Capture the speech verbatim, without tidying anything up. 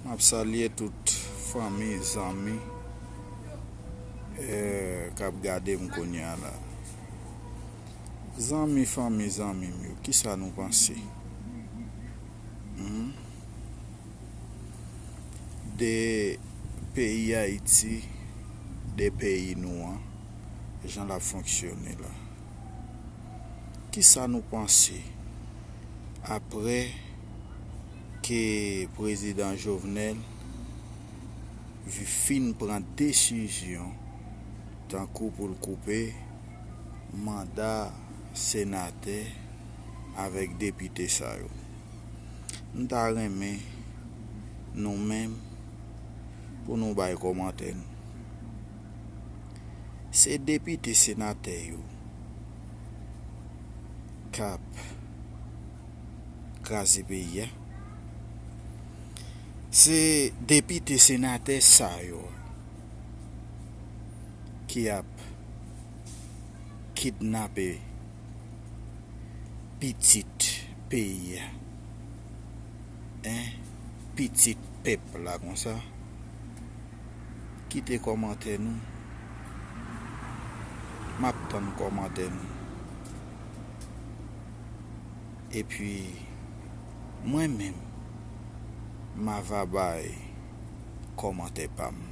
M ap salye tout fanmi, zanmi, eh, k ap gade m kounye a la. Zanmi, fanmi, zanmi m yo, kisa nou panse? Hmm? De peyi Ayiti, de peyi nou an, jan l ap fonksyone la. Kisa nou panse apre ke prezidan Jovenel vi-, fin pran desizyon tankou pou l koupe manda senatè avèk depite sa yo? M ta renmen nou menm pou nou bay kòmantè nou. Se depite senatè yo k ap kraze peyi a. Se depite senatè sa yo ki ap kidnape pitit peyi a. En, pitit pèp la konsa. Kite kòmantè nou. M ap tann kòmantè nou. Epi, mwen menm, m ava bay kòmantè pa m.